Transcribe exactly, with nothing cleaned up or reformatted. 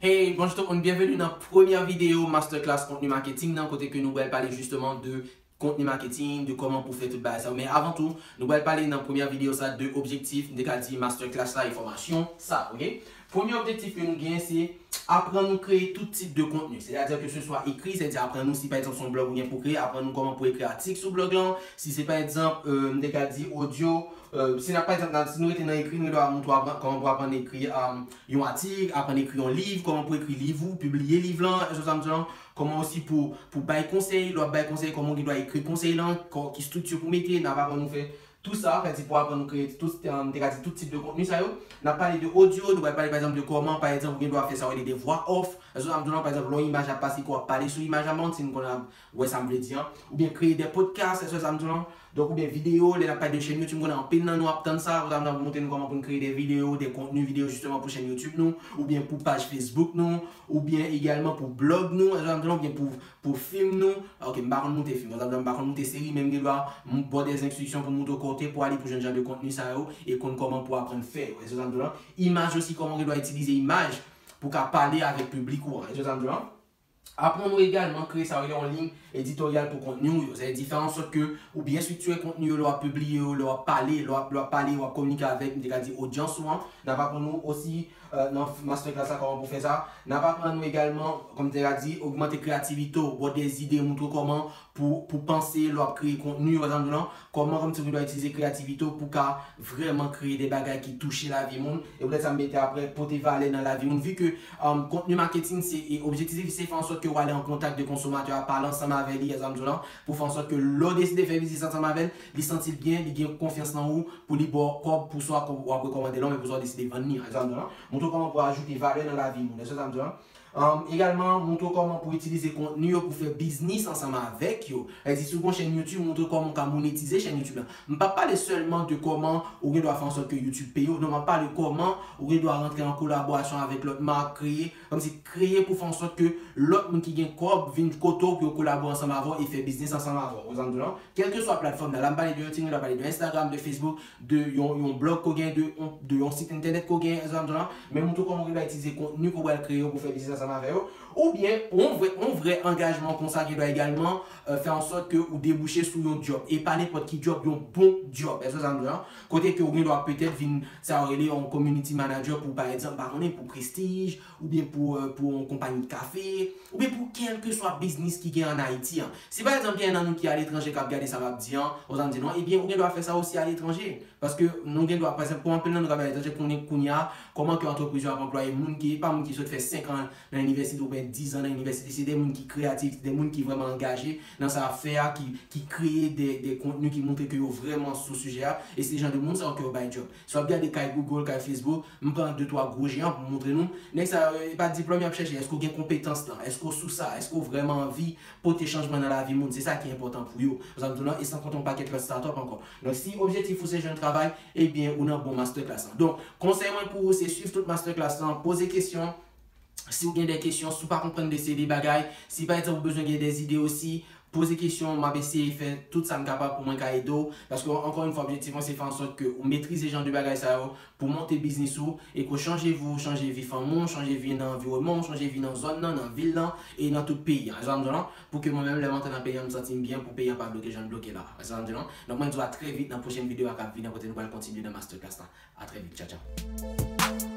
Hey, bonjou tout moun, byenveni nan premyè videyo masterclass kontni marketing nan, kote ke nou pral pale jisteman de kontni marketing, de kòman pou fè tout bagay sa yo. Men avan tou, nou pral pale nan premyè videyo sa de objektif, m te ka di masterclass la e fòmasyon sa, oke? Premye objektif ke nou genyen, se aprann nou kreye tout tip de kontni. Sètadi ke se swa ekri, sètadi aprann nou, si pa egzanp se yon blog ou gen pou kreye, aprann nou kòman pou ekri atik sou blog lan. Si se pa egzanp, euh, m te ka di odyo, euh, si n ap pa egzanp, nan- si nou rete nan ekri, nou dwe montre w aprann, kòman pou aprann ekri, euh, yon atik, aprann ekri yon liv, kòman pou ekri liv ou, pibliye liv lan, èske sa m di lan, kòman osi pou, pou bay konsèy, lè w ap bay konsèy, kòman ou gen dwa ekri konsèy lan, kò- ki estrikti pou mete, n ap aprann nou fè tout sa, fè ti pou aprann nou kreye tout, euh, m te ka di tout tip de kontni sa yo. N ap pale de odyo, nou pral pale pa egzanp de kòman, pa egzanp, ou gen dwa fè sa yo rele de vwa off. Èske sa m di lan, pa egzanp, lè yon imaj ap pase, ke w ap pale sou imaj la, m pa konn si n konn ap wè sa m vle di an. Oubyen kreye de podcast, èske sa m di lan. Donk, oubyen videyo, lè n ap pale de chèn YouTube, m konnen anpil nan nou ap tann sa, sa m t ap montre nou kòman pou n kreye de videyo, de kontni videyo jisteman pou chèn YouTube nou, oubyen pou paj Facebook nou, oubyen egalman pou blog nou, èske sa m di lan, oubyen pou, pou fim nou. Ok, m pa konn monte fim, sa m di lan, m pa konn monte seri, men m gen dwa m ba w de enstriksyon pou montre w kote pou ale pou jwenn jan de kontni sa yo, e konn kòman pou aprann fè yo, èske sa m di lan. Imaj osi, kòman w gen dwa itilize imaj pou ka pale avèk piblik ou an, èske sa m di lan. Aprann ou egalman kreye sa yo rele yon liy editoryal pou kontni w yo. Sètadi fè an sòt ke ou byen estriktire kontni yo lè w ap pibliye yo, lè w ap pale, lè w ap, lè w ap pale, w ap kominike avèk, m te ka di, odyans ou an. N ap aprann ou osi, euh, nan masterclass la kòman pou fè sa. N ap aprann ou egalman, kòm m te ka di, ogmante kreyativite w, ba w de zide, montre w kòman pou, pou panse lè w ap kreye kontni yo, pa egzanp, kòman kòmsi ou dwe itilize kreyativite w pou ka vrèman kreye de bagay ki touche lavi moun. E poutèt sa m mete apre, pote valè nan lavi moun. Vi ke, um, kontni marketing, se, e objektif se fè an sòt ke w ale an kontak de konsomatè a, pale ansanm avè li, èske sa m di w lan, pou fè an sòt ke lè w deside fè biznis ansanm avè l, li santi l byen, li gen konfyans nan ou, pou li ba w kòb pou swa w ap rekòmande l, men pou swa w deside vann li, èske sa m di w lan. Montre w kòman pou ajoute valè nan lavi moun, èske sa m di w lan. Um, egalman, montre w kòman pou itilize kontni yo pou fè biznis ansanm avèk yo. Sètadi, si w gen yon chèn YouTube, montre w kòman w ka monetize chèn YouTube lan. M p ap pale sèlman de kòman ou gen dwa fè an sòt ke YouTube peye w. Non, m ap pale kòman ou gen dwa rantre an kolaborasyon avèk lòt mak, kreye, kòmsi kreye pou fè an sòt ke lòt moun ki gen kòb vin kote w pou yo kolabore ansanm avè w e fè biznis ansanm avè w. Ou konprann lan? Kèlkeswa platfòm nan, la m pale de yon ti, m pale de Instagram, de Facebook, de yon, yon blog ke w gen, de yon, de yon sit entènèt ke w gen, èske sa m di w lan, men montre w kòman w gen dwa itilize kontni ke w pral kreye yo pou fè biznis ansanm avè yo. Oubyen, yon vrè, yon vrè angajman konsa gen dwa egalman, euh, fè an sòt ke ou debouche sou yon djòb. E pa nenpòt ki djòb, yon bon djòb. Èske sa m di w lan? Kote ke w gen dwa petèt vin, sa yo rele yon community manager pou, pa egzanp, pa konnen, pou Prestige, oubyen pou, euh, pou yon konpayi kafe, oubyen pou kèlkeswa biznis ki gen ann Ayiti an. Si pa egzanp, gen nan nou ki aletranje k ap gade sa m ap di an, ou konprann lan, ebyen, ou gen dwa fè sa osi aletranje. Paske nou gen dwa, pa egzanp, pou anpil nan nou k ap aletranje, konnen kounye a, kòman ke antrepriz yo ap anplwaye moun ki, pa moun ki sot fè senk an nan inivèsite oubyen diz an nan inivèsite, se de moun ki kreyatif, de moun ki vrèman angaje nan sa y ap fè a, ki, ki kreye de, de kontni ki montre ke yo vrèman sou sijè a, e se jan de moun sa yo ke yo bay djòb. Si w ap gade kay Google, kay Facebook, m pran de twa gwo jeyan pou m montre nou. Nèg sa yo, e pa diplòm y ap chèche, èske w gen konpetans lan, èske w sou sa, èske w vrèman anvi pote chanjman nan lavi moun, se sa ki enpòtan pou yo. Ou konprann lan, e san konte yon pakèt lòt startup ankò. Donk, si objektif ou se jwenn travay, ebyen, ou nan bon masterclass lan. Donk, konsèy mwen pou ou, se swiv tout masterclass lan, poze kesyon, si w gen de kesyon, si w pa konprann de seri de bagay, si pa egzanp ou bezwen gen de ide osi, poze kesyon, m ap eseye fè tout sa m kapab pou mwen ka ede w. Paske, ankò yon fwa, objektif mwen, se fè an sòt ke ou metrize jan de bagay sa yo pou monte biznis ou, e ke w chanje vi w, chanje vi fanmi w, chanje vi nan anviwònman w, chanje vi nan zòn nan, nan vil lan, e nan tout peyi a. Èske sa m di w lan? Pou ke mwen menm, lè m antre nan peyi an, m santi m byen, pou peyi an pa bloke jan l bloke la. Èske sa m di w lan? Donk, mwen di w a trè vit nan pwochèn videyo a k ap vini, kote nou pral kontinye nan masterclass lan. A trè vit. Tchaw, tchaw.